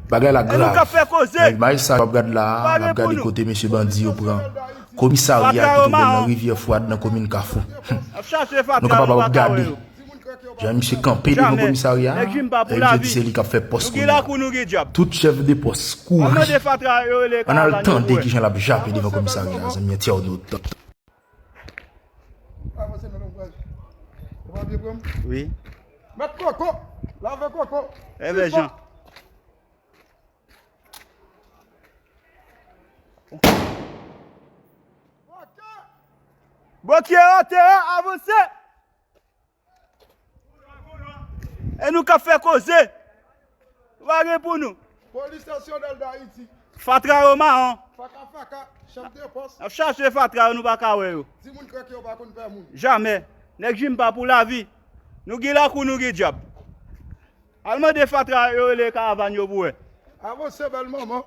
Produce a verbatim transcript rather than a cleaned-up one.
Bagay la grav. Nèg, imaj sa w ap gad la a, n ap gade kote mesye bandi yo pran komisarya ki twouve l nan Rivyè Fwad, nan komin Kafou. Nou kapab ap gade jan misye kanpe devan komisarya a, e misye di se li k ap fè pòs kounye a. Tout chèf de pòs kouri. Ann al tande kijan l ap jape devan komisarya a, zanmi entènot. Wi. Mèt koko, lave koko. Enben jan. Bokye, antere, avanse. E nou k ap fè koze. Nou pa gen pou nou. Polis Nasyonal d Ayiti. Fatra yo mawon. Faka faka, chèf de pòs. N ap chache fatra yo, nou pa ka wè yo. Timoun krèk yo pa konn pè moun. Jamè. Nèg Jimpa pou lavi. Nou gen lakou, nou gen dyab. Al mande fatra yo rele karavàn yo pou wè. Avanse bèl manman.